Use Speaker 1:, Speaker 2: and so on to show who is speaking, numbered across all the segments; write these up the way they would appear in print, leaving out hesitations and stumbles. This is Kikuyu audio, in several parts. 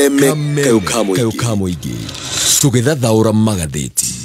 Speaker 1: Kameme kayũ ka mũingĩ tũgĩthathaũra magathĩti.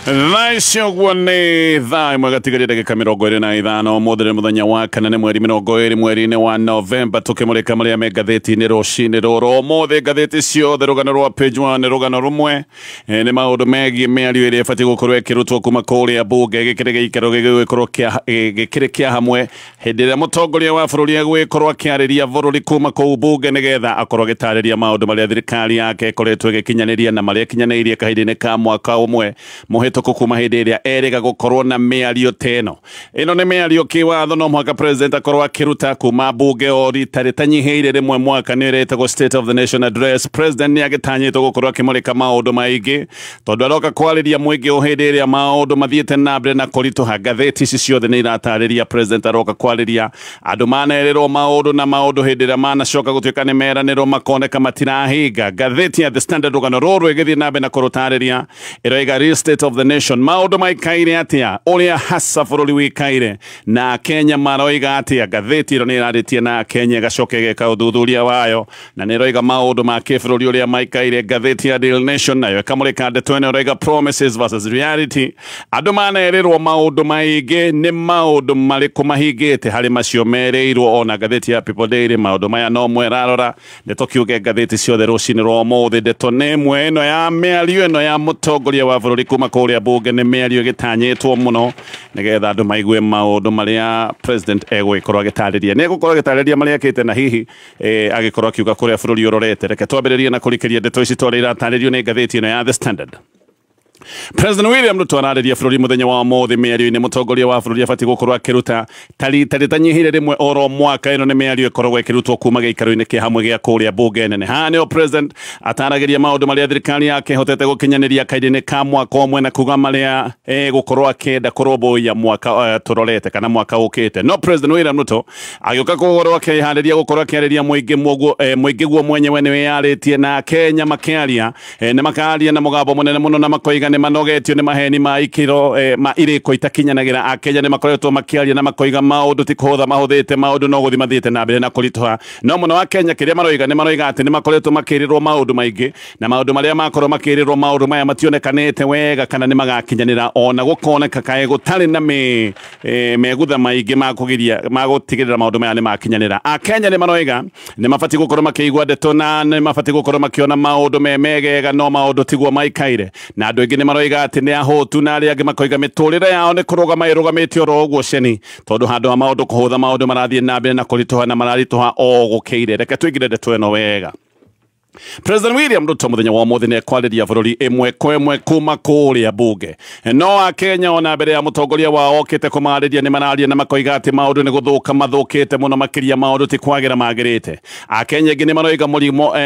Speaker 2: Thaa icio ũguo nĩ thaa 1 gatigaria ndagĩka 25. Ũmũthĩ nĩ mũthenya wa kana, nĩ mweri 20 mweri-inĩ wa Novemba, tũkĩmũrĩka marĩa me ngathĩti-inĩ rũcinĩ rũrũ. Ũmũthĩ ngathĩti ciothe rũgano rwa page 1 nĩ rũgano rũmwe, nĩ maũndũ megiĩ mĩario ĩrĩa ĩbatiĩ gũkorwo ĩkĩrutwo kuma kũrĩa mbunge. Gĩkĩrĩ gĩikaro gĩgũgĩkorwo gĩkĩrĩ kĩa hamwe hĩndĩ ĩrĩa mũtongoria wa bũrũri egũgĩkorwo akĩarĩria bũrũri kuma kũu mbunge, nĩgetha akorwo agĩtarĩria maũndũ marĩa thirikari yake ĩkoretwo ĩgĩkinyanĩria na marĩa ĩkinyanĩirie kahinda-inĩ ka mwaka ũmwe mũhĩtũku kuma hĩndĩ ĩrĩa erĩga gũkorwo na mĩario ta ĩno. Ĩno nĩ mĩario kĩwatho, no mũhaka president akorwo akĩruta kuma mbunge o rita rĩtanyihĩire rĩmwe mwaka, nĩ ĩretagwo State of the Nation Address. President nĩ agĩtanyĩtwo gũkorwo akĩmũrĩka maũndũ maingĩ tondũ aroka kwarĩria mũingĩ o hĩndĩ ĩrĩa maũndũ mathiĩte na mbere na kũritũha. Ngathĩti ici ciothe nĩ iratarĩria president aroka kwarĩria andũ manerĩrwo maũndũ na maũndũ hĩndĩ ĩrĩa manacoka gũtuĩka nĩ meranĩrwo makoneka matirahinga. Ngathĩti ya The Standard rũgano rũrũ ĩgĩthiĩ na mbere na kũrũtarĩria, ĩroiga real state of the nation, maũndũ maikaire atĩa, ũrĩa hasa bũrũri wĩikaire na Kenya maroiga atĩa. Ngathĩti ĩno nĩ ĩrarĩtie na Kenya ĩgacoka ĩgeka ũthuthuria wayo na nĩ ĩroiga maũndũ ma kĩbũrũri ũrĩa maikaire. Ngathĩti ya Daily Nation nayo ĩkamũrĩka ndeto ĩno, ĩroiga promises versus reality. Andũ manerĩrwo maũndũ maingĩ, nĩ maũndũ marĩkũ mahingĩte harĩ macio merĩirwo? Ona ngathĩti ya People Daily maũndũ maya no mwerarora. Ndeto kiuge ngathĩti ciothe rũcinĩ rwa ũmũthĩ, ndeto nĩ ĩmwe ĩno ya mĩario ĩno ya mũtongoria wa bũrũri kuma kũrĩa mbunge. Nĩ mĩario ĩgĩtanyĩtwo mũno nĩgetha andũ maigue maũndũ marĩa president egũgĩkorwo agĩtarĩria. Nĩ egũkorwo agĩtarĩria marĩa ekĩte na hihi agĩkorwo akiuga kũrĩa bũrũri ũrorete. Reke twambĩrĩrie na kũrikĩria ndeto ici twarĩa iratarĩrio nĩ ngathĩti ĩno ya The Standard. President William Ruto ararĩria bũrũri mũthenya wa ũmũthĩ mĩario-inĩ mũtongoria wa bũrũri abatiĩ gũkorwo akĩruta ta rita rĩtanyihĩire rĩmwe oro mwaka. Ĩno nĩ mĩario ĩkoragwo ĩkĩrutwo kuma gĩikaro-inĩ kĩa hamwe gĩa kũrĩa mbunge nene. Haha nĩho president ataragĩria maũndũ marĩa thirikari yake ĩhotete gũkinyanĩria kahinda-inĩ ka mwaka ũmwe na kuga marĩa egũkorwo akĩenda kũrũmbũiya mwaka tũrorete kana mwaka ũkĩte. No President William Ruto agĩũka gũkorwo akĩharĩria gũkorwo akĩarĩria mũingĩ, mũingĩ guo mwenyewe nĩ wĩyarĩtie na Kenya makĩaria, nĩ makaria na mũgambo mũnene mũno na makoiga nĩ manogetio nĩ maheni ma ikĩro ma irĩko itakinyanagĩra. Akenya nĩ makoretwo makĩaria na makoiga maũndũ ti kũhũtha mahũthĩte, maũndũ no gũthiĩ mathiĩte na mbere na kũritũha. No mũno wa Kenya kĩrĩa maroiga, nĩ maroiga atĩ nĩ makoretwo makĩrĩrwo maũndũ maingĩ na maũndũ marĩa makorwo makĩrĩrwo maũndũ maya mationekanĩte wega kana nĩ magakinyanĩra, ona gũkoneka kaĩ gũtarĩ na megutha maingĩ ma kũgiria ma gũtigĩrĩra maũndũ maya nĩ makinyanĩra. Akenya nĩ maroiga nĩ mabatiĩ gũkorwo makĩigua ndeto na nĩ mabatiĩ gũkorwo makĩona maũndũ me megega, no maũndũ tiguo maikaire, na andũ aingĩ nĩ maroiga atĩ nĩ ahũtu, na arĩa angĩ makoiga mĩtũrĩre yao nĩ kũrũgama ĩrũgamĩte oro ũguo ceni, tondũ handũ ha maũndũ kũhũtha maũndũ marathiĩ na mbere na kũritũha na mararitũha o gũkĩire. Reke tũingĩre ndeto ĩno wega. President William Ruto mũthenya wa ũmũthĩ nĩ ekwarĩria bũrũri ĩmwe kwa ĩmwe kuma kũrĩa mbunge. No Akenya ona mbere ya mũtongoria wao okĩte kũmarĩria nĩ mararia na makoiga atĩ maũndũ nĩ gũthũka mathũkĩte mũno makĩria, maũndũ ti kwagĩra magĩrĩte. Akenya aingĩ nĩ maroiga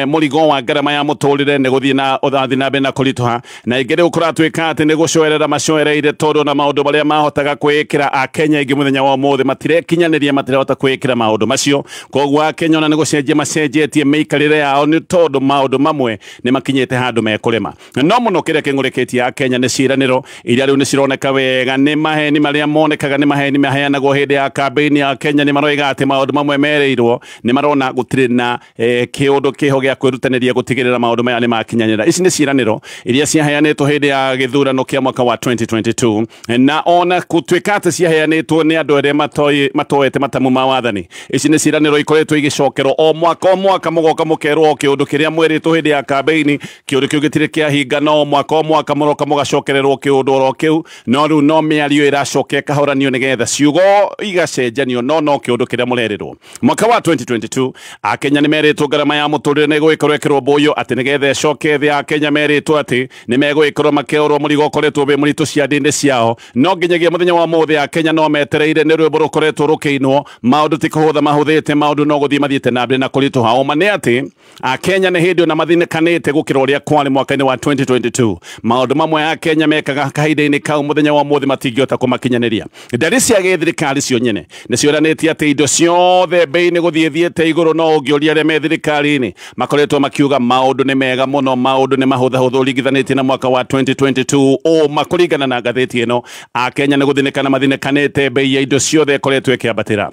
Speaker 2: mũrigo wa ngarama ya mũtũrĩre nĩ gũthiĩ na ũrathiĩ na mbere na kũritũha, na aingĩ rĩu kũratuĩka atĩ nĩ gũcoerera macoereire, tondũ na maũndũ marĩa mahotaga kwĩĩkĩra Akenya aingĩ mũthenya wa ũmũthĩ matirekinyanĩria, matirahota kwĩĩkĩra maũndũ macio. Koguo Akenya ona nĩ gũcenjia macenjetie mĩikarĩre yao nĩ tondũ maũndũ mamwe nĩ makinyĩte handũ mekũrema. No mũno kĩrĩa kĩng'ũrĩkĩtie Akenya nĩ ciĩranĩro iria rĩu nĩ cironeka wega nĩ maheni marĩa monekaga nĩ maheni maheanagwo hĩndĩ ya kambĩini. Ya Kenya nĩ maroiga atĩ maũndũ mamwe merĩirwo nĩ marona gũtirĩ na kĩũndũ kĩho gĩa kwĩrutanĩria gũtigĩrĩra maũndũ maya nĩ makinyanĩra. Ici nĩ ciĩranĩro iria ciaheanĩtwo hĩndĩ ya gĩthurano kĩa mwaka wa 2022, na ona gũtuĩka atĩ ciaheanĩtwo nĩ andũ arĩa matoete matamu ma wathani, ici nĩ ciĩranĩro ikoretwo igĩcokerwo o mwaka o mwaka, mũgoka mũkerwo o kĩũndũ kĩrĩa mwĩrĩtwo hĩndĩ ya kambĩini, kĩũndũ kĩu gĩtirĩ kĩahinga, no mwaka o mwaka mũroka mũgacokererwo kĩũndũ oro kĩu. No rĩu no mĩario ĩracoka ĩkahoranio nĩgetha ciugo igacenjanio, no kĩũndũ kĩrĩa mũrerĩrwo. Mwaka wa 2022 Akenya nĩ merĩtwo ngarama ya mũtũrĩre nĩ ĩgũgĩkorwo ĩkĩrũmbũiyo atĩ nĩgetha ĩcoke thĩ. Akenya merĩtwo atĩ nĩ megũgĩkorwo makĩorwo mũrigo ũkoretwo wĩ mũritũ ciande-inĩ ciao, no nginyagia mũthenya wa ũmũthĩ Akenya no metereire. Nĩ rwĩmbo rũkoretwo rũkĩinwo, maũndũ ti kũhũtha mahũthĩte, maũndũ no gũthiĩ mathiĩte na mbere na kũritũha. Ũma nĩ atĩ Akenya nĩ hĩndĩ ona mathinĩkanĩte gũkĩra ũrĩa kwarĩ mwaka-inĩ wa 2022. Maũndũ mamwe Akenya mekaga kahinda-inĩ kau mũthenya wa ũmũthĩ matingĩhota kũmakinyanĩria. Ndari cia gĩthirikari cio nyene nĩ cionanĩtie atĩ indo ciothe bei nĩ gũthiĩ thiĩte igũrũ, no ũngĩũria arĩa me thirikari-inĩ makoretwo makiuga maũndũ nĩ mega mũno, maũndũ nĩ mahũthahũthũ ũringithanĩtie na mwaka wa 2022. Ũma kũringana na ngathĩti ĩno, Akenya nĩ gũthinĩkana mathinĩkanĩte, bei ya indo ciothe ĩkoretwo ĩkĩambatĩra.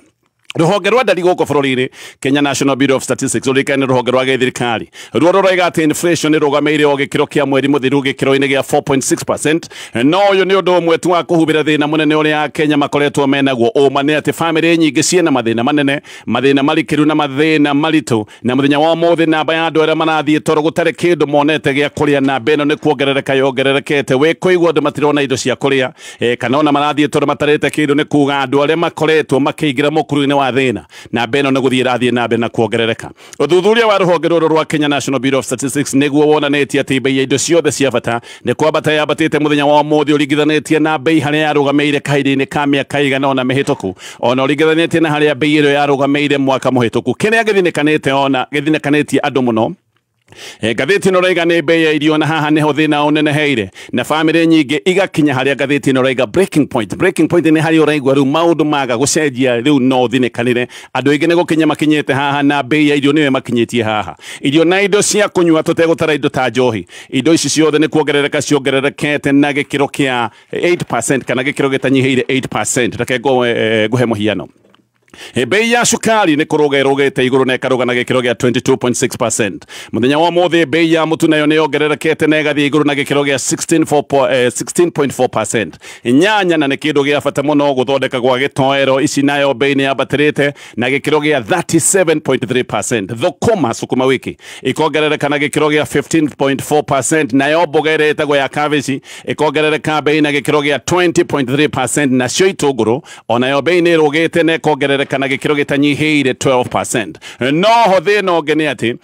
Speaker 2: Ruhonge rwa ndari gũkũ bũrũri-inĩ, Kenya National Bureau of Statistics, rũrĩkaine rũhonge rwa gĩthirikari, ruo rũroiga atĩ inflation ĩrũgamĩire o gĩkĩro kĩa mweri mũthiru gĩkĩro-inĩ gĩa 4.6%. No ũyũ nĩ ũndũ ũmwe tu wa kũhumbĩra thĩna mũnene ũrĩa Kenya makoretwo menaguo. Ũma nĩ atĩ bamĩrĩ nyingĩ ciĩna mathĩna manene, mathĩna marikĩru na mathĩna maritũ. Na mũthenya wa ũmũthĩ namba ya andũ arĩa marathiĩ toro gũtarĩ kĩndũ monete gĩa kũrĩa, namba ĩno nĩ kuongerereka yongererekete. Wĩ kũigua andũ matirona indo cia kũrĩa, kana ona marathiĩ toro matarĩte kĩndũ, nĩ kuga andũ arĩa makoretwo makĩingĩra mũkuru-inĩ wa thĩna, namba ĩno nĩ gũthiĩ ĩrathiĩ na mbere na kuongerereka. Ũthuthuria wa rũhonge rũrũ rwa Kenya National Bureau of Statistics nĩguo wonanĩtie atĩ bei ya indo ciothe cia bata nĩ kwambata yambatĩte mũthenya wa ũmũthĩ ũringithanĩtie na bei harĩa yarũgamĩire kahinda-inĩ ka mĩaka ĩigana ũna mĩhĩtũku, ona ũringithanĩtie na harĩa bei ĩyo yarũgamĩire mwaka mũhĩtũku. Kĩrĩa gĩthinĩkanĩte ona gĩthinĩkanĩtie andũ mũno, ngathĩti ĩno raiga nĩ bei ya irio, na haha nĩho thĩna ũneneheire na bamĩrĩ nyingĩ igakinya harĩa ngathĩti ĩno raiga breaking point. Breaking point nĩ harĩa ũraigua rĩu maũndũ maga gũcenjia, rĩu no ũthinĩkanĩre. Andũ aingĩ nĩ gũkinya makinyĩte haha, na bei ya irio nĩyo ĩmakinyĩtie haha. Irio na indo cia kũnyua, tũtegũtara indo ta njohi, indo ici ciothe nĩ kuongerereka ciongererekete na gĩkĩro kĩa 8% kana gĩkĩro gĩtanyihĩire 8%. Reke ngũhe mũhiano. Bei ya cukari nĩ kũrũga ĩrũgĩte igũrũ na ĩkarũga na gĩkĩro gĩa 22.6%. Mũthenya wa ũmũthĩ bei ya mũtu nayo nĩ yongererekete na ĩgathiĩ igũrũ na gĩkĩro gĩa 16.4%. Nyanya, na nĩ kĩndũ gĩa bata mũno gũthondeka gwa gĩtoero, ici nayo bei nĩ yambatĩrĩte na gĩkĩro gĩa 37.3%. Thũkũma, sukuma wiki, ĩkongerereka na gĩkĩro gĩa 15.4%, nayo mboga ĩrĩa ĩtagwo ya cabbage ĩkongerereka bei na gĩkĩro gĩa 20.3%, nacio itũngũrũ onayo bei nĩ ĩrũgĩte na ĩkongerereka kana gĩkĩro gĩtanyihĩire 12%. Noho thĩna ũngĩ nĩ atĩ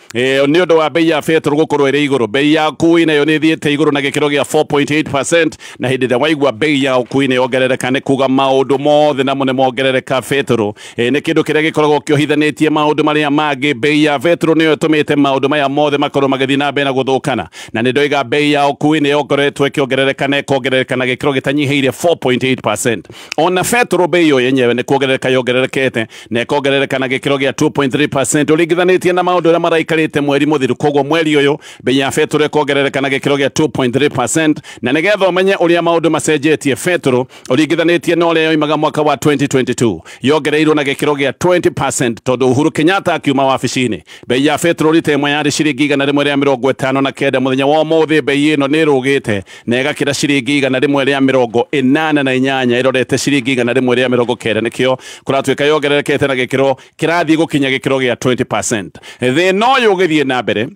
Speaker 2: nĩ ũndũ wa bei ya betũrũ gũkorwo ĩrĩ igũrũ, bei ya ũkui nayo nĩ ĩthiĩte igũrũ na gĩkĩro gĩa 4.8%. Na hĩndĩ ĩrĩa waigua bei ya ũkui nĩ yongerereka, nĩ kuga maũndũ mothe namo nĩ mongerereka. Betũrũ nĩ kĩndũ kĩrĩa gĩkoragwo kĩohithanĩtie maũndũ marĩa mangĩ. Bei ya betũrũ nĩyo ĩtũmĩte maũndũ maya mothe makorwo magĩthiĩ na mbere na gũthũkana, na nĩ ndoiga bei ya ũkui nĩ yongoretwo ĩkĩongerereka na ĩkongerereka na gĩkĩro gĩtanyihĩire 4.8%. Ona betũrũ bei ĩyo yenyewe nĩ kuongerereka yongererekete na ĩkongerereka na gĩkĩro gĩa 2.3% ũringithanĩtie na maũndũ ũrĩa maraikarĩte mweri mũthiru. Koguo mweri ũyũ bei ya betũrũ ĩkongerereka na gĩkĩro gĩa 2.3%. Na nĩgetha ũmenye ũrĩa maũndũ macenjetie, betũrũ ũringithanĩtie na ũrĩa yoimaga mwaka wa 2022 yongereirwo na gĩkĩro gĩa 20%, tondũ Uhuru Kenyatta akiuma wabici-inĩ bei ya betũrũ rita ĩmwe yarĩ ciringi 159. Mũthenya wa ũmũthĩ bei ĩno nĩ ĩrũgĩte na ĩgakĩra ciringi 188, ĩrorete ciringi 190. Nĩkĩo kũratuĩka yongererekete na gĩkĩro kĩrathiĩ gũkinya gĩkĩro gĩa 20%. Thĩna ũyũ ũgĩthiĩ na mbere,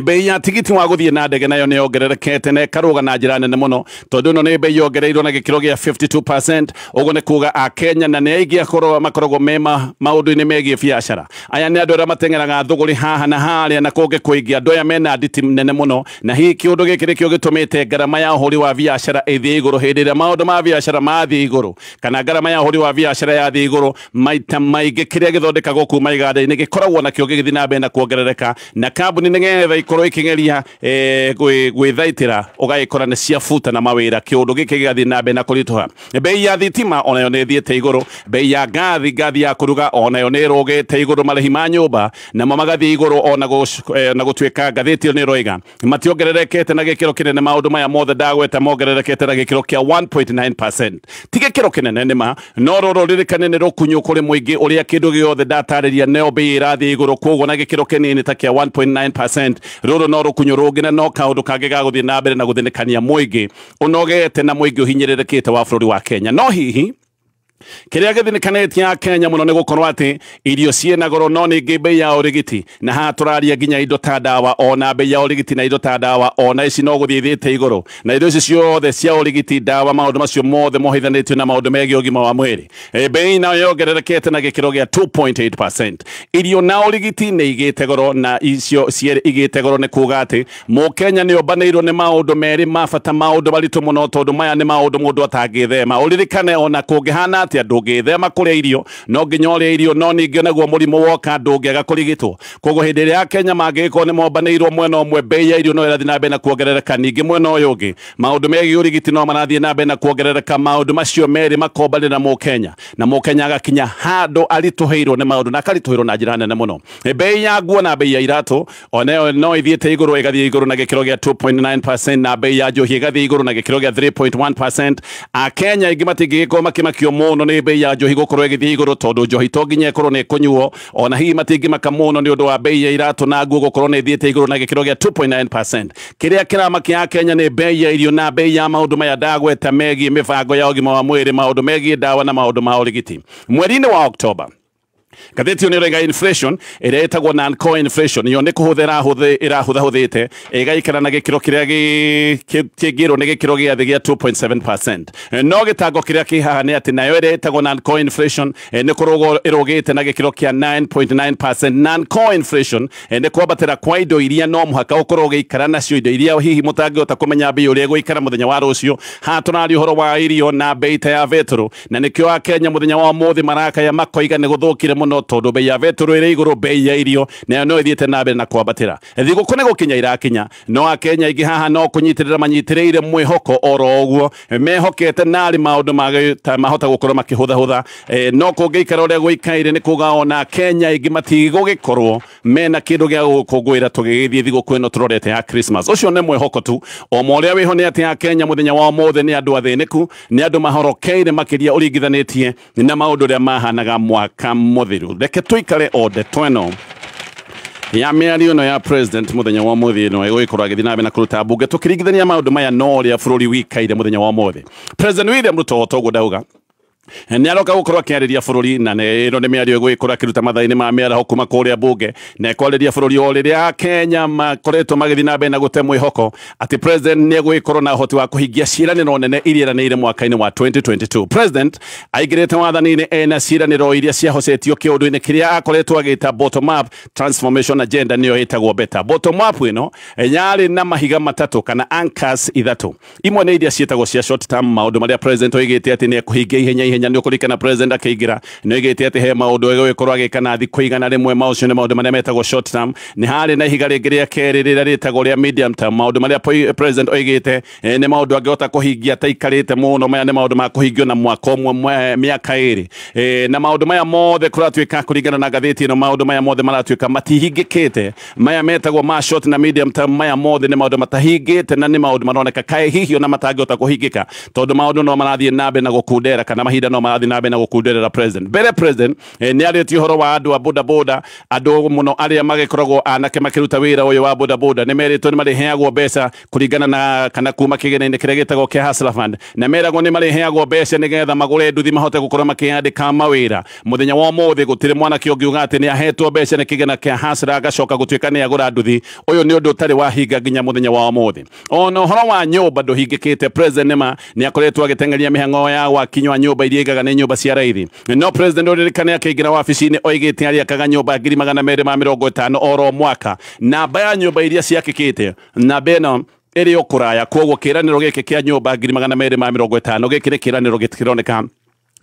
Speaker 2: bei ya tigiti wa gũthiĩ na ndege nayo nĩ yongererekete na ĩkarũga na njĩra nene mũno, tondũ ĩno nĩ bei yongereirwo na gĩkĩro gĩa 52%. Ũguo nĩ kuga Akenya na nĩ aingĩ akorwo makoragwo me maũndũ-inĩ megiĩ biacara. Aya nĩ andũ arĩa mateng'eraga thũgũrĩ haha na harĩa na kũngĩ kũingĩ, andũ aya mena nditi nene mũno, na hihi kĩũndũ gĩkĩ nĩkĩo gĩtũmĩte ngarama ya ũhũri wa biacara ĩthiĩ igũrũ. Hĩndĩ ĩrĩa maũndũ ma biacara mathiĩ igũrũ kana ngarama ya ũhũri wa biacara yathiĩ igũrũ, maita maingĩ kĩrĩa gĩthondekagwo kuma iganda-inĩ gĩkoragwo nakĩo gĩgĩthiĩ na mbere na kuongerereka, na kambuni nĩgetha ikorwo ikigeria gwĩthaitĩra ũgagĩkora nĩ ciabuta na mawĩra. Kĩũndũ gĩkĩ gĩgathiĩ na mbere na kũritũha. Bei ya thitima onayo nĩ ĩthiĩte igũrũ, bei ya ngathi ya kũruga onayo nĩ ĩrũgĩte igũrũ, marĩhi ma nyũmba namo magathiĩ igũrũ, ona gũtuĩka ngathĩti ĩyo nĩ ĩroiga mationgererekete na gĩkĩro kĩnene. Maũndũ maya mothe ndagweta mongererekete na gĩkĩro kĩa 1.9%, ti gĩkĩro kĩnene nĩma, no rũrũ ririkane nĩ rũkunyu kũrĩ mũingĩ ũrĩa kĩndũ gĩothe ndatarĩria neo bei ĩrathiĩ igũrũ. Koguo na gĩkĩro kĩnini ta kĩa 1.9%, rũrũ no rũkunyu rũngĩ na no kaũndũ kangĩ ga gũthiĩ na mbere na gũthĩnĩkania mũingĩ ũnogete na mũingĩ ũhinyĩrĩrĩkĩte wa bũrũri wa Kenya. No hihi kĩrĩa gĩthinĩkanĩtie ya Kenya mũno nĩ gũkorwo atĩ irio ciĩna goro, no ningĩ bei ya ũrigiti, na haha tũraria nginya indo ta ndawa, ona bei ya ũrigiti na indo ta ndawa ona ici no gũthiĩ ithiĩte igũrũ, na indo ici ciothe cia ũrigiti, ndawa, maũndũ macio mothe mohithanĩtio na maũndũ megiĩ ũgima wa mwĩrĩ, bei nayo yongererekete na gĩkĩro gĩa 2.8%. Irio na ũrigiti nĩ igĩte goro, na icio cierĩ igĩte goro nĩ kuga atĩ mũkenya nĩ ombanĩirwo nĩ maũndũ merĩ ma bata, maũndũ maritũ mũno, tondũ maya nĩ maũndũ mũndũ atangĩthema. Ũririkane ona kũngĩhana atĩa ndũngĩthema kũrĩa irio, no nginya ũrĩe irio, no ningĩ naguo mũrimũ woka ndũngĩaga kũrigitwo. Koguo hĩndĩ ĩrĩa Akenya mangĩgĩkorwo nĩ mombanĩirwo mwena ũmwe bei ya irio no ĩrathiĩ na mbere na kuongerereka, ningĩ mwena ũyũ ũngĩ maũndũ megiĩ ũrigiti no marathiĩ na mbere na kuongerereka. Maũndũ macio merĩ makombanĩra mũkenya, na mũkenya agakinya handũ aritũhĩirwo nĩ maũndũ na akaritũhĩrwo na njĩra nene mũno. Bei ya nguo na bei ya iratũ onayo no ĩthiĩte igũrũ, ĩgathiĩ igũrũ na gĩkĩro gĩa 2.9%, na bei ya njohi ĩgathiĩ igũrũ na gĩkĩro gĩa 3.1%. Akenya aingĩ matingĩgĩkorwo makĩmakio mũno mũno nĩ bei ya njohi gũkorwo ĩgĩthiĩ igũrũ tondũ njohi to nginya ĩkorwo nĩ ĩkũnyuo ona hihi matingĩmaka mũno nĩ ũndũ wa bei ya iratũ na nguo gũkorwo nĩ ĩthiĩte igũrũ na gĩkĩro gĩa 2.9%. Kĩrĩa kĩramakia Kenya nĩ bei ya irio na bei ya maũndũ maya ndagweta megiĩ mĩbango ya ũgima wa mwĩrĩ, maũndũ megiĩ ndawa na maũndũ ma ũrigiti. Mweri-inĩ wa Oktoba ngathĩti ĩyo nĩ ĩroiga inflation ĩrĩa ĩtagwo non-core inflation yo nĩ kũhũthĩra ĩrahũthahũthĩte ĩgaikara na gĩkĩro kĩrĩa kĩngĩrwo nĩ gĩkĩro gĩa thĩ gĩa 2.7%. No gĩtango kĩrĩa kĩ haha nĩ atĩ nayo ĩrĩa ĩtagwo non-core inflation nĩ kũrũgwo ĩrũgĩte na gĩkĩro kĩa 9.9%. Non-core inflation nĩ kwambatĩra kwa indo iria no mũhaka ũkorwo ũgĩikara nacio, indo iria hihi mũtangĩhota kũmenya mbei ũrĩa ĩgũikara mũthenya wa rũciũ. Haha tũraria ũhoro wa irio na bei ta ya betũrũ, na nĩkĩo Akenya mũthenya wa ũmũthĩ marakaya makoiga nĩ gũthũkire mũno tondũ bei ya betũrũ ĩrĩ igũrũ, bei ya irio nayo no ĩthiĩte na mbere na kwambatĩra. Thigũkũ nĩ gũkinya irakinya, no Akenya aingĩ haha no kũnyitĩrĩra manyitĩrĩire mwĩhoko oro ũguo mehokete narĩ maũndũ mahota gũkorwo makĩhũthahũtha. No kũngĩikara ũrĩa gũikaire nĩ kuga ona Kenya aingĩ matigũgĩkorwo mena kĩndũ gĩa gũkũngũĩra tũgĩgĩthiĩ thigũkũ ĩno tũrorete ya Christmas. Ũcio nĩ mwĩhoko tu. O ũrĩa wĩho nĩ atĩ Akenya mũthenya wa ũmũthĩ nĩ andũ athĩnĩku, nĩ andũ mahorokeire makĩria ũringithanĩtie na maũndũ ũrĩa mahanaga mwaka mũthiru. Reke tuikare o ndeto ĩno ya mĩario ĩno ya president mũthenya wa ũmũthĩ ĩno ĩgũgĩkorwo agĩthiĩ na mbere na kũruta mbunge tũkĩringithania maũndũ maya no ũrĩa bũrũri wĩikaire mũthenya wa ũmũthĩ. President William Ruto toguo ndauga nĩ aroka gũkorwo akĩarĩria bũrũri, na ĩno nĩ mĩario ĩgũgĩkorwo akĩruta mathaa-inĩ ma mĩaraho kuma kũrĩa mbunge, na ekwarĩria bũrũri o rĩrĩa Kenya makoretwo magĩthiĩ na mbere na gũte mwĩhoko atĩ president nĩ egũgĩkorwo na ũhoti wa kũhingia ciĩranĩro nene iria eranĩire mwaka-inĩ wa 2022. President aingĩrĩte wathani-inĩ ena ciĩranĩro iria ciahosetio kĩũndũ-inĩ kĩrĩa akoretwo agĩta bottom up transformation agenda, nĩyo ĩtagwo BETA. Bottom up ĩno yarĩ na mahiga matatũ kana anchors ithatũ. Imwe nĩ iria ciĩtagwo cia short term, maũndũ marĩa president oigĩte atĩ nĩ ekũhingia ihenya ihenya. Nĩ ũkũririkana president akĩingĩra nĩ oigĩte atĩ he maũndũ egũgĩkorwo agĩka na thikũ 100, maũcio nĩ maũndũ marĩa metagwo short term. Nĩ harĩ na ihiga rĩngĩ rĩa kerĩ rĩrĩa rĩtagwo rĩa medium term, maũndũ marĩa president oigĩte nĩ maũndũ angĩhota kũhingia ataikarĩte mũno, maya nĩ maũndũ ma kũhingio na mwaka ũmwe, mĩaka ĩrĩ. Na maũndũ maya mothe kũratuĩka kũringana na ngathĩti ĩno, maũndũ maya mothe maratuĩka matihingĩkĩte. Maya metagwo ma short na medium term, maya mothe nĩ maũndũ matahingĩte na nĩ maũndũ maroneka kaĩ hihi ona matangĩhota kũhingĩka tondũ maũndũ no marathiĩ na mbere na gũkundera, kana mahinda no marathiĩ na mbere na gũkunderera president. Mbere president nĩ arĩtie ũhoro wa andũ a boda boda, andũ mũno arĩa magĩkoragwo anake makĩruta wĩra ũyũ wa boda boda nĩ merĩtwo nĩ marĩheagwo mbeca kũringana na kana kuma kĩgĩna-inĩ kĩrĩa gĩtagwo kĩa Hustler Fund, na meragwo nĩ marĩheagwo mbeca nĩgetha magũre nduthi mahote gũkorwo makĩandĩka mawĩra. Mũthenya wa ũmũthĩ gũtirĩ mwanake ũngiuga atĩ nĩ ahetwo mbeca nĩ kĩgĩna kĩa Hustler agacoka gũtuĩka nĩ agũra nduthi. Ũyũ nĩ ũndũ ũtarĩ wahinga nginya mũthenya wa ũmũthĩ. Ona ũhoro wa nyũmba ndũhingĩkĩte. President nĩma nĩ akoretwo agĩteng'eria mĩhang'o ya gwakinywa nyũmba iria igaga nĩ nyũmba cia raithi. No president ũririkane akĩingĩra wabici-inĩ oigĩte arĩakaga nyũmba 250,000 oro mwaka. Namba ya nyũmba iria ciakĩkĩte namba ĩno ĩrĩ o kũraya, koguo kĩĩranĩro gĩkĩ kĩa nyũmba 250,000 gĩkĩ nĩ kĩĩranĩro gĩtironeka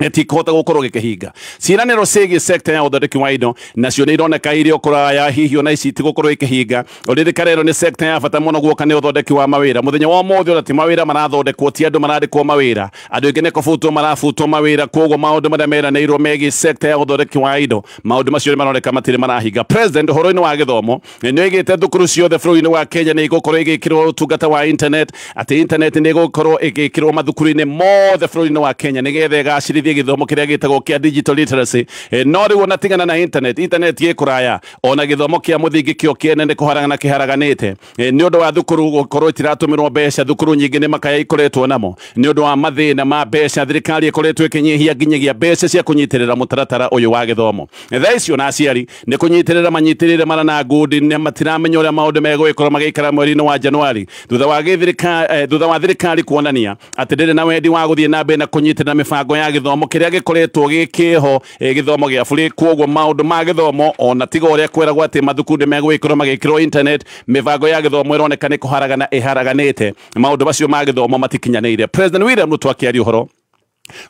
Speaker 2: gĩtikũhota gũkorwo gĩkĩhinga. Ciĩranĩro ciĩgiĩ sector ya ũthondeki wa indo nacio nĩ ironeka irĩ o kũraya, hihi ona ici itigũkorwo ikĩhinga. Ũririkane ĩno nĩ sector ya bata mũno guoka nĩ ũthondeki wa mawĩra. Mũthenya wa ũmũthĩ ona ti mawĩra marathondekwo, ti andũ marandĩkwo mawĩra, andũ aingĩ nĩ kũbutwo marabutwo mawĩra. Koguo maũndũ marĩa meranĩirwo megiĩ sector ya ũthondeki wa indo, maũndũ macio nĩ maroneka matirĩ marahinga. President ũhoro-inĩ wa gĩthomo nĩ oigĩte thukuru ciothe bũrũri-inĩ wa Kenya nĩ igũkorwo igĩkĩrwo ũtungata wa internet, atĩ internet nĩ ĩgũkorwo ĩgĩkĩrwo mathukuru-inĩ mothe bũrũri-inĩ wa Kenya nĩgetha ĩgacĩrithie gĩthomo kĩrĩa gĩtagwo kĩa digital literacy. No rĩu ona tigana na internet, internet ĩ kũraya, ona gĩthomo kĩa mũthingi kĩo kĩene nĩ kũharagana kĩharaganĩte nĩ ũndũ wa thukuru gũkorwo itiratũmĩrwo mbeca. Thukuru nyingĩ nĩ makaya ikoretwo namo nĩ ũndũ wa mathĩna ma mbeca. Thirikari ĩkoretwo ĩkĩnyihia nginyagia mbeca cia kũnyitĩrĩra mũtaratara ũyũ wa gĩthomo. Thaa icio na aciari nĩ kũnyitĩrĩra manyitĩrĩre mara na ngundi, nĩ matiramenya ũrĩa maũndũ megũgĩkorwo magĩikara mweri-inĩ wa Januari thutha wa thirikari kuonania atĩ ndĩrĩ na wendi wa gũthiĩ na mbere na kũnyitĩrĩra mĩbango ya gĩthomo kĩrĩa gĩkoretwo gĩkĩho gĩthomo gĩa bũrũri. Koguo maũndũ ma gĩthomo ona tiga ũrĩa kwĩragwo atĩ mathukuru nĩ megũgĩkorwo magĩkĩrwo internet, mĩbango ya gĩthomo ĩroneka nĩ kũharagana ĩharaganĩte. Maũndũ macio ma gĩthomo matikinyanĩire. President William Ruto akĩaria ũhoro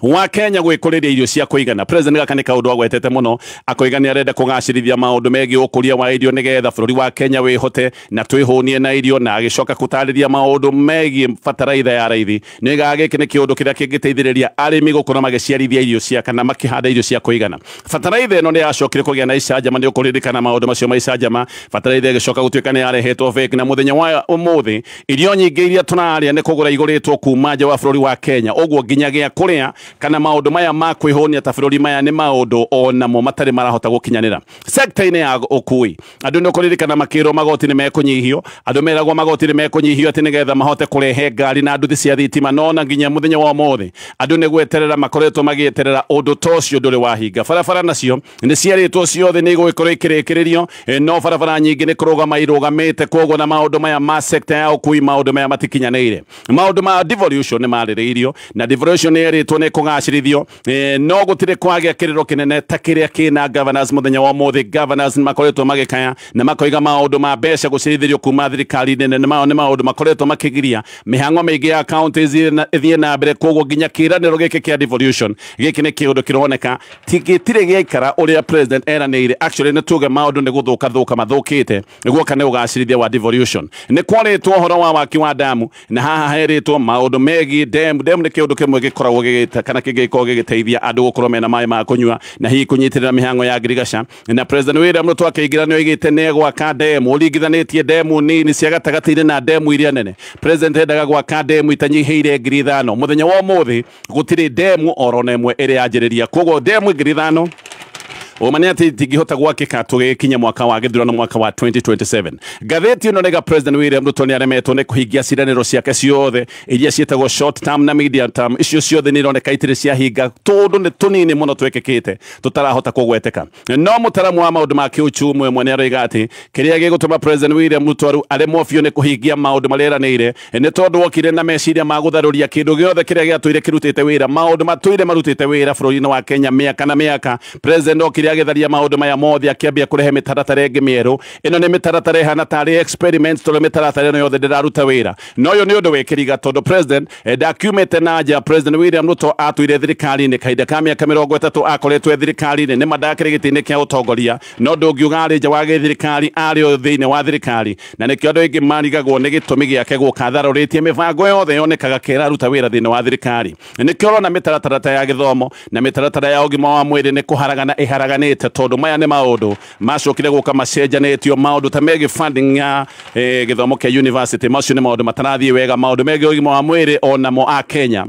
Speaker 2: wa Kenya gwikuriria irio cia kuigana. President gaka ni kaundu agwetete muno, akoiga ni arenda kugacirithia maundu megie ukuria wa irio nigetha bururi wa Kenya wihote na twihunie na irio, na agicoka gutariria maundu megie bataraitha ya raithi. Niga giki ni kiundu kiria kingiteithiriria arimi gukorwo magiciarithia irio cia kana makihanda irio cia kuigana. Bataraitha ino ni yacokire kugia na icanjama, ni ukuririkana maundu macio ma icanjama. Bataraitha igicoka gutuika ni yarehetwo fake, na muthenya wa umuthi irio nyingi iria turaria ni kugura iguritwo kuma nja wa bururi wa Kenya, uguo nginyagia kuria maya kana maũndũ maya ma kwĩhũnia ta bũrũri maya nĩ maũndũ onamo matarĩ marahota gũkinyanĩra. Sector-inĩ ya ũkui andũ nĩ kũririkana makĩrwo magoti nĩ mekũnyihio, andũ meragwo magoti nĩ mekũnyihio atĩ nĩgetha mahote kũrehe ngari na nduthi cia thitima, no na nginya mũthenya wa ũmũthĩ andũ nĩ gweterera makoretwo magĩeterera ũndũ ta ũcio ndũrĩ wahinga. Barabara nacio nĩ ciarĩtwo ciothe nĩ igũgĩkorwo ikĩrĩkĩrĩrio, no barabara nyingĩ nĩ kũrũgama irũgamĩte, koguo na maũndũ maya ma sector ya ũkui maũndũ maya matikinyanĩire. Maũndũ ma devolution nĩ marĩrĩirio na devolution nĩ yerĩtwo nĩ kũgacĩrithio, no gũtirĩ kwagĩa kĩrĩro kĩnene ta kĩrĩa kĩna governors mũthenya wa ũmũthĩ. Governors nĩ makoretwo magĩkaya na makoiga maũndũ ma mbeca gũcirithĩrio kuma thirikari-inĩ nene nĩ maũndũ makoretwo makĩgiria mĩhang'o mĩingĩ ya counties ĩthiĩ na mbere, koguo nginya kĩĩranĩro gĩkĩ kĩa devolution gĩkĩ nĩ kĩũndũ kĩroneka gĩtirĩ gĩaikara ũrĩa president eranĩire. Actually nĩ tuge maũndũ nĩ gũthũka thũka mathũkĩte guoka nĩ ũgacĩrithia wa devolution. Nĩ kwarĩtwo ũhoro wa waki wa damu na haha herĩtwo maũndũ megiĩ dam. Dam nĩ kĩũndũ kĩmwe gĩkoragwo gĩgĩta kana kĩngĩkorwo gĩgĩteithia andũ gũkorwo mena maĩ ma kũnyua na hihi kũnyitĩrĩra mĩhang'o ya ngirigaca, na President William Ruto akĩingĩra nĩ oigĩte nĩ egwaka demu, ũringithanĩtie demu nini cia gatagatĩ-inĩ na demu iria nene. President endaga gwaka demu itanyihĩire 5,000. Mũthenya wa ũmũthĩ gũtirĩ demu oro na ĩmwe ĩrĩa yanjĩrĩria, koguo demu 5,000 ũmane atĩ itingĩhota gwakĩka tũgĩkinya mwaka wa gĩthurano mwaka wa 2027. Ngathĩti ĩno nĩga President William Ruto nĩaremetwo nĩ kũhingia ciĩranĩro ciake ciothe iria ciĩtagwo short term na medium term. Icio ciothe nĩ ironeka itirĩ ciahinga tondũ nĩ tũnini mũno twĩkĩkĩte tũtarahota kũgweteka. No mũtaramu wa maũndũ ma kĩũchumi ũmwe nĩaroiga atĩ kĩrĩa gĩgũtũma President William Ruto aremwo biũ nĩ kũhingia maũndũ marĩa eranĩire nĩ tondũ okire na meciria ma gũtharũria kĩndũ gĩothe kĩrĩa gĩatũire kĩrutĩte wĩra, maũndũ matũire marutĩte wĩra bũrũri-inĩ wa Kenya mĩaka na mĩaka. President okire agĩtharia maũndũ maya mothe akĩambia kũrehe mĩtaratara ĩngĩ mĩerũ. Ĩno nĩ mĩtaratara ĩhana tarĩ experiment tondũ mĩtaratara ĩno yothe ndĩraruta wĩra. No ũyũ nĩ ũndũ wĩkĩriga tondũ president ndakiumĩte na nja. President William Ruto atũire thirikari-inĩ kahinda ka mĩaka 30 akoretwo e thirikari-inĩ, nĩ ma ndakĩrĩ gĩtĩ-inĩ kĩa ũtongoria, no ndũngiuga arĩ nja wa gĩthirikari, arĩ o thĩinĩ wa thirikari, na nĩkĩo andũ aingĩ marigagwo nĩ gĩtũmi gĩake gũka atharũrĩtie mĩbango yothe yonekaga kĩraruta wĩra thĩinĩ wa thirikari. Nĩkĩo ũrona mĩtaratara ta ya gĩthomo na mĩtaratara ya ũgima wa mwĩrĩ nĩ kũharagana ĩharaganĩte tondũ maya nĩ maũndũ macokire gũka macenjanĩtio, maũndũ ta megiĩ funding ya gĩthomo kĩa university, macio nĩ maũndũ matarathiĩ wega. Maũndũ megiĩ ũgima wa mwĩrĩ onamo a Kenya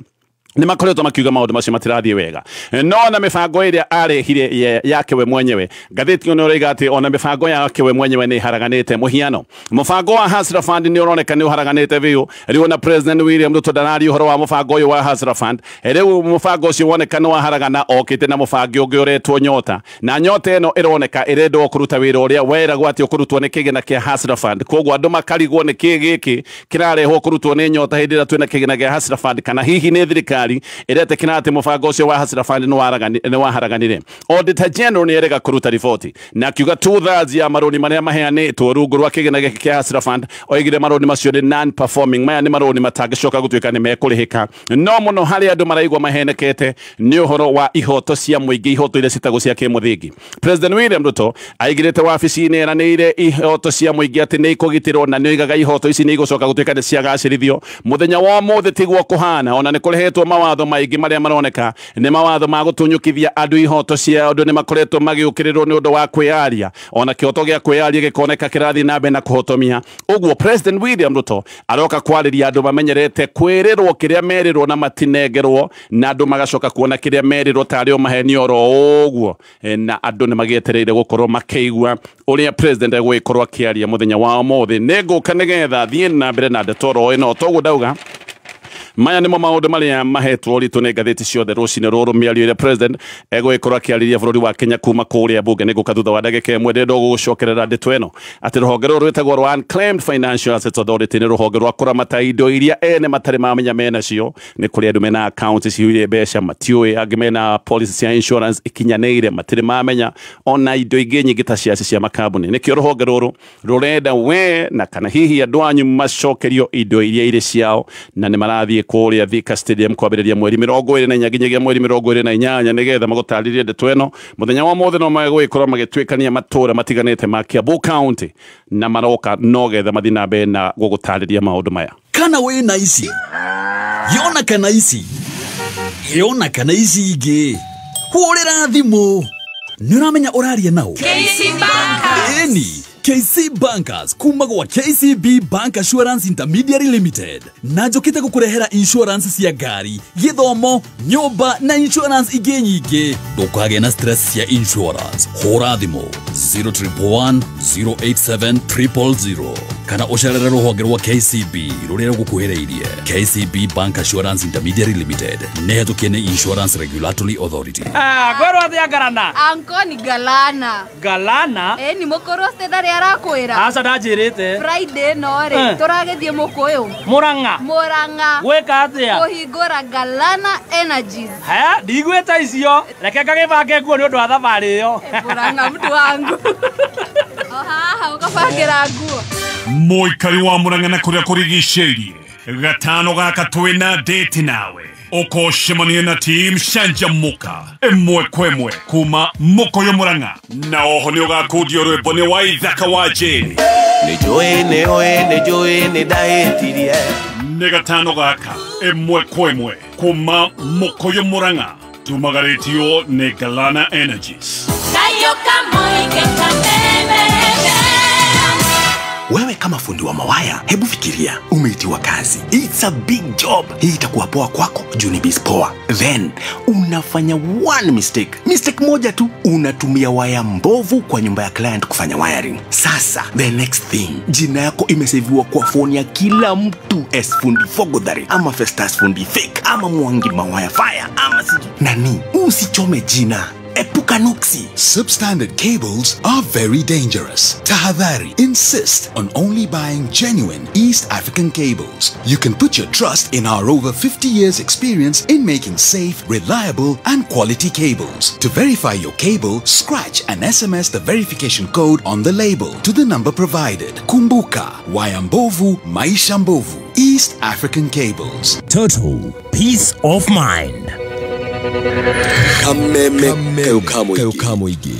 Speaker 2: nĩ makoretwo makiuga maũndũ macio matirathiĩ wega. No ona mĩbango ĩrĩa arehire yake we mwenyewe, ngathĩti ĩno ĩroiga atĩ ona mĩbango yake we mwenyewe nĩ ĩharaganĩte. Mũhiano, mũbango wa Hustler Fund nĩ ũroneka nĩ ũharaganĩte biũ. Rĩu ona President William Ruto ndararia ũhoro wa mũbango ũyũ wa Hustler Fund. Rĩu mũbango ũcio woneka nĩ waharagana, okĩte na mũbango ũngĩ ũretwo Nyota, na Nyota ĩno ĩroneka ĩrendwo kũruta wĩra ũrĩa weragwo atĩ ũkũrutwo nĩ kĩgĩna kĩa Hustler Fund. Koguo andũ makarigwo nĩ kĩ gĩkĩ kĩrarehwo kũrutwo nĩ Nyota hĩndĩ ĩrĩa twĩna kĩgĩna kĩa Hustler Fund, kana hihi nĩ thirikari ĩretĩkĩra atĩ mũbango ũcio wa Hustler Fund nĩ waharaganire. Auditor General nĩ erega kũruta riboti na akiuga 2/3 ya marũni marĩa maheanĩtwo rungu rwa kĩgĩna gĩkĩ kĩa Hustler Fund, oigire marũni macio nĩ non performing, maya nĩ marũni matangĩcoka gũtuĩka nĩ mekũrĩhĩka. No mũno harĩ andũ maraigua mahenekete nĩ ũhoro wa ihoto cia mũingĩ, ihoto iria citagwo cia kĩmũthingi. President William Ruto aigĩrĩte wabici-inĩ eranĩire ihoto cia mũingĩ atĩ nĩ ikũgitĩrwo, na nĩ oigaga ihoto ici nĩ igũcoka gũtuĩka nĩ ciagacĩrithio. Mũthenya wa ũmũthĩ tiguo kũhana, ona nĩ kũrehetwo mawatho maingĩ marĩa maroneka nĩ mawatho ma gũtunyũkithia andũ ihoto ciao. Andũ nĩ makoretwo magĩũkĩrĩrwo nĩ ũndũ wa kwĩyaria, ona kĩhoto gĩa kwĩyaria gĩkoneka kĩrathiĩ na mbere na kũhotomia. Ũguo President William Ruto aroka kwarĩria andũ mamenyerete kwĩrĩrwo kĩrĩa merĩrwo na matinengerwo, na andũ magacoka kuona kĩrĩa merĩrwo tarĩ o maheni oro ũguo, na andũ nĩ magĩetereire gũkorwo makĩigua ũrĩa president egũgĩkorwo akĩaria mũthenya wa ũmũthĩ. Nĩ ngũka nĩgetha thiĩ na mbere na ndeto oro ĩno, toguo ndauga maya nĩmo maũndũ marĩa mahetwo ũritũ nĩ ngathĩti ciothe rũcinĩ rũrũ. Mĩario ĩrĩa president egũgĩkorwo akĩarĩria bũrũri wa Kenya kuma kũrĩa bunge nĩ ngũka thutha wa ndagĩka ĩmwe. Ndĩrenda gũgũcokerera ndeto ĩno atĩ rũhonge rũrũ rwĩtagwo rwa Unclaimed Financial Assets Authority nĩ rũhonge rwa kũramata indo iria ene matarĩ mamenya menacio. Nĩ kũrĩ andũ mena account cihũire mbeca matiũĩ, angĩ mena policy cia insurance ikinyanĩire matirĩ mamenya, ona indo ingĩ nyingĩ ta ciaci cia makambuni. Nĩkĩo rũhonge rũrũ rũrenda we na kana hihi andũ anyu macokerio indo iria irĩ ciao, na nĩ marathiĩ kũrĩa Thika Stadium kwambĩrĩria mweri 24 nginyagia mweri 28 nĩgetha magũtarĩrie ndeto ĩno. Mũthenya wa ũmũthĩ no magũgĩkorwo magĩtuĩkania matũra matiganĩte ma Kiambu County, na maroka nogetha mathiĩ na mbere na gũgũtarĩria maũndũ maya.
Speaker 1: Kana wĩna ici yona kana ici yona kana ici ingĩ, hũrĩra thimũ nĩ ũramenya ũraria nao.
Speaker 3: KC Bank.
Speaker 1: Ĩni KC Bankers kuma gwa KCB Bank Assurance Intermediary Limited na njũkĩte gũkũrehera insurance cia ngari, gĩthomo, nyũmba na insurance ingĩ nyingĩ. Ndũkagĩe na stress cia insurance. Hũra thimũ 0111 087 000 kana ũcerere rũhonge rwa KCB rũrĩa rũgũkuhĩrĩirie. KCB Bank Assurance Intermediary Limited nĩ hetũkie nĩ Insurance Regulatory Authority.
Speaker 3: Ngorwo atĩa Ngarana?
Speaker 4: Anko ni Galana.
Speaker 3: Galana?
Speaker 4: Ni mũkũrũ ndarĩ arakwĩra.
Speaker 3: Aca ndanjĩrĩte.
Speaker 4: Friday no rĩ tũragĩthiĩ mũkũyũ.
Speaker 3: Mũrang'a.
Speaker 4: Mũrang'a.
Speaker 3: Gwĩka atĩa?
Speaker 4: Kũhingũra Galana Energies.
Speaker 3: Haya, ndigwĩta icio. Reke ngagĩbange nguo nĩ ũndũ wa thabarĩ ĩyo.
Speaker 4: Mũrang'a mtu wangu. O haha ũkabangĩra nguo.
Speaker 2: Mũikari wa Mũrang'a na kũrĩa kũrigicĩirie gatano gaka twĩna date nawe ũkũcemania na team Canjamũka ĩmwe kwa ĩmwe kuma Mũkũyũ Mũrang'a, na oho nĩ ũgakundio rwĩmbo nĩ Waithaka wa Jane.
Speaker 5: Nĩ njũĩ nĩ ũĩ nĩ njũĩ nĩ ndahĩtirie.
Speaker 2: Nĩ gatano gaka ĩmwe kwa ĩmwe kuma Mũkũyũ Mũrang'a, tumagarĩtio nĩ Galana Energies.
Speaker 5: Wewe kama fundi wa mawaya, hebu fikiria, umeitiwa kazi. It's a big job. Hii itakuwa poa kwako, juu ni biz poa. Then, unafanya one mistake. Mistake moja tu, unatumia waya mbovu kwa nyumba ya client kufanya wiring. Sasa, the next thing, jina yako imeseviwa kwa phone ya kila mtu. S fundi fogodhari, ama Festus fundi fake, ama Mwangi mawaya fire, ama siju. Nani, usichome jina. Epuka nuksi.
Speaker 6: Substandard cables are very dangerous. Tahadhari, insist on only buying genuine East African cables. You can put your trust in our over 50 years experience in making safe, reliable and quality cables. To verify your cable, scratch and SMS the verification code on the label to the number provided. Kumbuka, waya mbovu, maisha mbovu. East African Cables.
Speaker 7: Total peace of mind.
Speaker 8: Kameme Kayukamuigi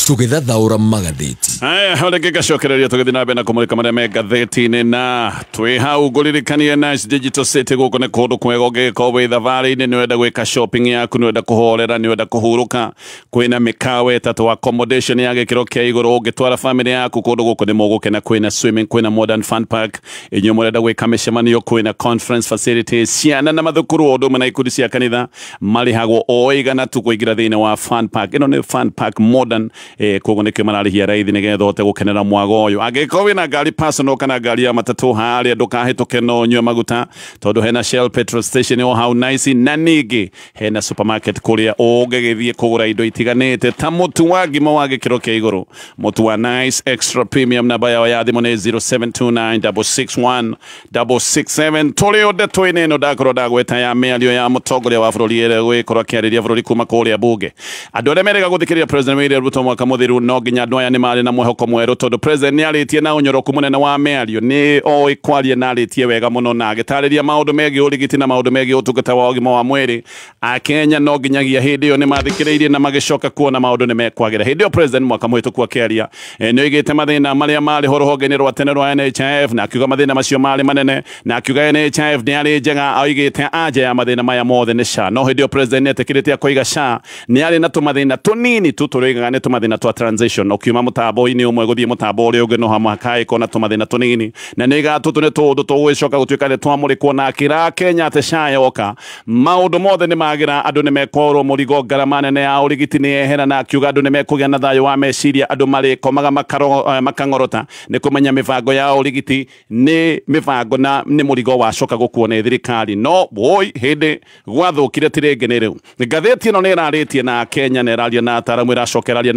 Speaker 8: tugithathaura magatheti.
Speaker 2: Haya, reke gacokereria tũgĩthiĩ na mbere na kũmũrĩka marĩa me ngathĩti-inĩ, na twĩ hau ngũririkanie Nice Digital City. Gũkũ nĩ kũndũ kwega ũngĩgĩkorwo wĩ thabarĩ-inĩ, nĩ ũrenda gwĩka shopping yaku, nĩ ũrenda kũhorera, nĩ ũrenda kũhurũka. Kwĩna mĩkawa ĩtatũ, accommodation ya gĩkĩro kĩa igũrũ, ũngĩtwara family yaku kũndũ gũkũ nĩ mũgũkena. Kwĩna swimming, kwĩna modern fun park, inyuĩ mũrenda gwĩka mĩcemanio, kwĩna conference facilities, ciana na mathukuru o ũndũ ũmwe na ikundi cia kanitha marĩhagwo o igana tu kũingĩra thĩinĩ wa fun park. Ĩno nĩ fun park modern, koguo nĩkĩo mararĩhia raithi nĩgetha ũhote gũkenera mwago ũyũ. Angĩkorwo wĩna ngari personal kana ngari ya matatũ harĩa ndũkahĩtũke no ũnyue maguta, tondũ hena Shell petrol station o hau Nice, na ningĩ hena supermarket kũrĩa ũngĩgĩthiĩ kũgũra indo itiganĩte ta mũtu wa ngima wa gĩkĩro kĩa igũrũ, mũtu wa Nice Extra Premium. Namba yao ya thimũ nĩ 0729 661 667. Tũrĩ o ndeto-inĩ ĩno ndakorwo ndagweta ya mĩario ya mũtongoria wa bũrũri ĩrĩa gwĩkorwo akĩarĩria bũrũri kuma kũrĩa bunge. Andũ arĩa merĩga gũthikĩrĩria President William Ruto mwaka mũthiru, no nginya andũ aya nĩ marĩ na mwĩhoko mwerũ, tondũ President nĩ arĩtie na ũnyoroku mũnene wa mĩario, nĩ oĩ kwaria na arĩtie wega mũno na agĩtarĩria maũndũ megiĩ ũrigiti na maũndũ megiĩ ũtungata wa ũgima wa mwĩrĩ. Akenya no nginyagia hĩndĩ ĩyo nĩ mathikĩrĩirie na magĩcoka kuona maũndũ nĩ mekwagĩra. Hĩndĩ ĩyo President mwaka mũhĩtũku akĩaria nĩ oigĩte mathĩna marĩa marĩ ho rũhonge-inĩ rwa tene rwa NHIF, na akiuga mathĩna macio marĩ manene, na akiuga NHIF nĩ yarĩ njega, oigĩte anja ya mathĩna maya mothe nĩ SHA. No hĩndĩ ĩyo President nĩ etĩkĩrĩte akoiga SHA nĩ yarĩ na tũmathĩna tũnini tu tũrĩigaga nĩ tũmathĩna twa transition, ũkiuma mũtambo-inĩ ũmwe gũthiĩ mũtambo ũrĩa ũngĩ no hamwe ĩkorwo na tũmathĩna tũnini, na nĩ oigaga tũtũ nĩ tũũndũ tũgũgĩcoka gũtuĩka nĩ twamũrĩkwo, na akĩra Kenya atĩ SHA yoka maũndũ mothe nĩ magĩra, andũ nĩ mekworwo mũrigo, ngarama nene ya ũrigiti nĩ yehera, na akiuga andũ nĩ mekũgĩa na thayũ wa meciria, andũ marĩkomaga makang'orota nĩ kũmenya mĩbango ya ũrigiti nĩ mĩbango na nĩ mũrigo wacoka gũkuo nĩ thirikari. No woi hĩndĩ gwathũkire ti rĩngĩ nĩ rĩu. Ngathĩti ĩno nĩ ĩrarĩtie na Kenya, na ĩraria na ataramu, ĩracoka ĩraria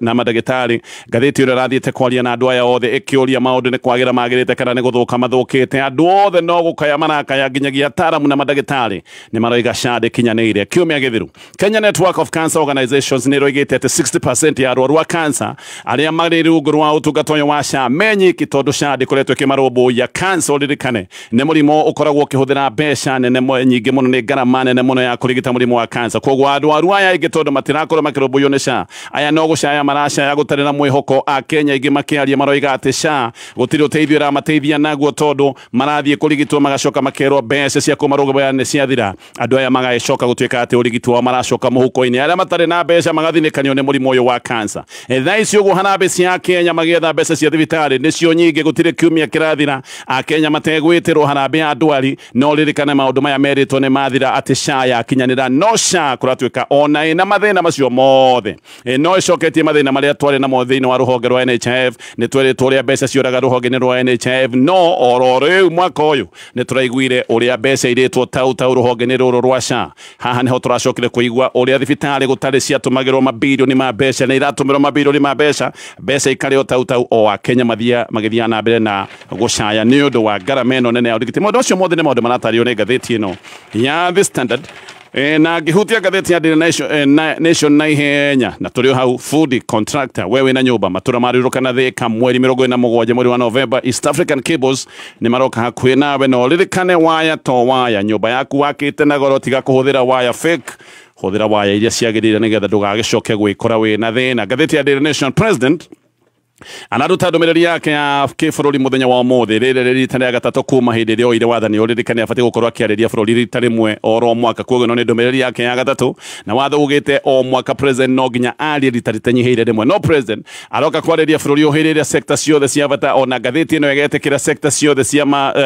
Speaker 2: na mandagĩtarĩ. Ngathĩti ĩno ĩrathiĩte kwaria na andũ aya othe ĩkĩũria maũndũ nĩ kwagĩra magĩrĩte kana nĩ gũthũka mathũkĩte. Andũ othe no gũkaya marakaya, nginyagia ataramu na mandagĩtarĩ nĩ maroiga SHA ndĩkinyanĩire. Kiumia gĩthiru, Kenya Network of Cancer Organizations nĩ ĩroigĩte atĩ 60% ya arwaru a cancer arĩa marĩ rungu rwa ũtungata ũyũ wa SHA menyiki, tondũ SHA ndĩkoretwo ĩkĩmarũmbũiya. Cancer, ũririkane, nĩ mũrimũ ũkoragwo ũkĩhũthĩra mbeca nene nyingĩ mũno, nĩ ngarama nene mũno ya kũrigita mũrimũ wa cancer. Koguo arwaru aya aingĩ tondũ matirakorwo makĩrũmbũiyo nĩ SHA, aya no gũcaya maracaya gũtarĩ na mwĩhoko. mũhuko. Akenya aingĩ makĩaria maroiga atĩ SHA gũtirĩ ũteithio ĩramateithia naguo tondũ marathiĩ kũrigitwo magacoka makerwo mbeca cia kũmarũgamĩrĩra nĩ ciathira. Andũ aya magagĩcoka gũtuĩka atĩ ũrigiti wao maracoka mũhuko-inĩ, arĩa matarĩ na mbeca magathinĩkanio nĩ mũrimũ ũyũ wa cancer. Thaa ici ũguo harambee cia Kenya magĩetha mbeca cia thibitarĩ nĩcio nyingĩ, gũtirĩ kiumia kĩrathira Akenya mategwĩtĩrwo harambee ya ndwari. No ririkane maũndũ maya merĩtwo nĩ mathira atĩ SHA yakinyanĩra, no SHA kũratuĩka ona ĩna mathĩna macio mothe, no ĩcoketie mathĩna marĩa twarĩ namo thĩinĩ wa rũhonge rwa NHIF. Nĩ twerĩtwo ũrĩa mbeca ciũraga rũhonge-inĩ rwa NHIF, no oro rĩu mwaka ũyũ nĩ tũraiguire ũrĩa mbeca irĩtwo tau tau rũhonge-inĩ rũrũ rwa SHA. Haha nĩho tũracokire kũigua ũrĩa thibitarĩ gũtarĩ ciatũmagĩrwo mabirioni ma mbeca nĩ iratũmĩrwo mabirioni ma mbeca, mbeca ikarĩo tau tau o Akenya magĩthiĩ na mbere na gũcaya nĩ ũndũ wa ngarama ĩno nene ya ũrigiti. Maũndũ macio mothe nĩ maũndũ maratarĩrio nĩ ngathĩti ĩno ya The Standard. Na ngĩhutia ngathĩti ya Daily Nation na ihenya, na tũrĩ o hau fundi contractor wewe na nyũmba matũra marĩrũka Thika mweri 47 mweri wa November. East African Cables nĩ maroka hakuhĩ nawe, na ũririkane waya to waya, nyũmba yaku wakĩte na goro, tiga kũhũthĩra waya fake, hũthĩra waya iria ciagĩrĩire nĩgetha ndũgagĩcoke gwĩkora wĩna thĩna. Ngathĩti ya Daily Nation, President anaruta ndũmĩrĩri yake ya kĩbũrũri mũthenya wa ũmũthĩ, rĩrĩ rĩ rita rĩa gatatũ kuma hĩndĩ ĩrĩa oire wathani. Ũririkane abatiĩ gũkorwo akĩarĩria bũrũri rita rĩmwe oro mwaka, koguo ĩno nĩ ndũmĩrĩri yake ya gatatũ, na watho ugĩte o mwaka president no nginya arie rita rĩtanyihĩire rĩmwe. No president aroka kwarĩria bũrũri ũhĩrĩire sector ciothe cia bata, ona ngathĩti ĩno ĩgetĩkĩra sector ciothe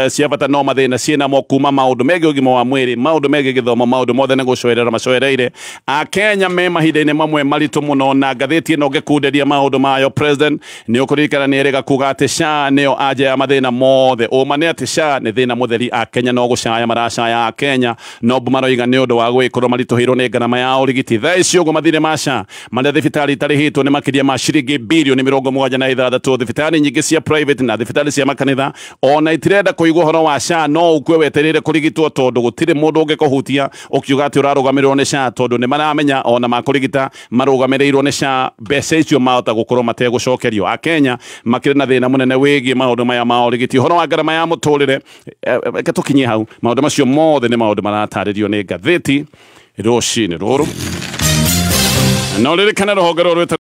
Speaker 2: cia bata no mathĩna ciĩnamo, kuma maũndũ megiĩ ũgima wa mwĩrĩ, maũndũ megiĩ gĩthomo, maũndũ mothe nĩ gũcoerera macoereire. Akenya me mahinda-inĩ mamwe maritũ mũno, na ngathĩti ĩno ngĩkunderia maũndũ mayo president nĩ ũkũririkana nĩ erĩga kuga atĩ SHA nĩyo anja ya mathĩna mothe. Ũma nĩ atĩ SHA nĩ thĩna mũtheri, Akenya no gũcaya maracaya Akenya no maroiga nĩ ũndũ wa gwĩkorwo maritũhĩirwo nĩ ngarama ya ũrigiti. Thaa ici ũguo mathirĩ ma SHA marĩa thibitarĩ itarĩhĩtwo nĩ makĩria ma ciringi birioni 76. Thibitarĩ nyingĩ cia private na thibitarĩ cia makanitha ona itirenda kũigua ũhoro wa SHA, no ũkue wetereire kũrigitwo tondũ gũtirĩ mũndũ ũngĩkũhutia ũkiuga atĩ ũrarũgamĩrĩrwo nĩ SHA, tondũ nĩ maramenya ona makũrigita marũgamĩrĩirwo nĩ SHA, mbeca icio mahota gũkorwo mategũcokerio. Akenya makĩrĩ na thĩna mũnene wĩgiĩ maũndũ maya ma ũrigiti, ũhoro wa ngarama ya mũtũrĩre. Reke tũkinyie hau, maũndũ macio mothe nĩ maũndũ maratarĩrio nĩ ngathĩti rũcinĩ rũrũ. No ririkane rũhonge rũrũ.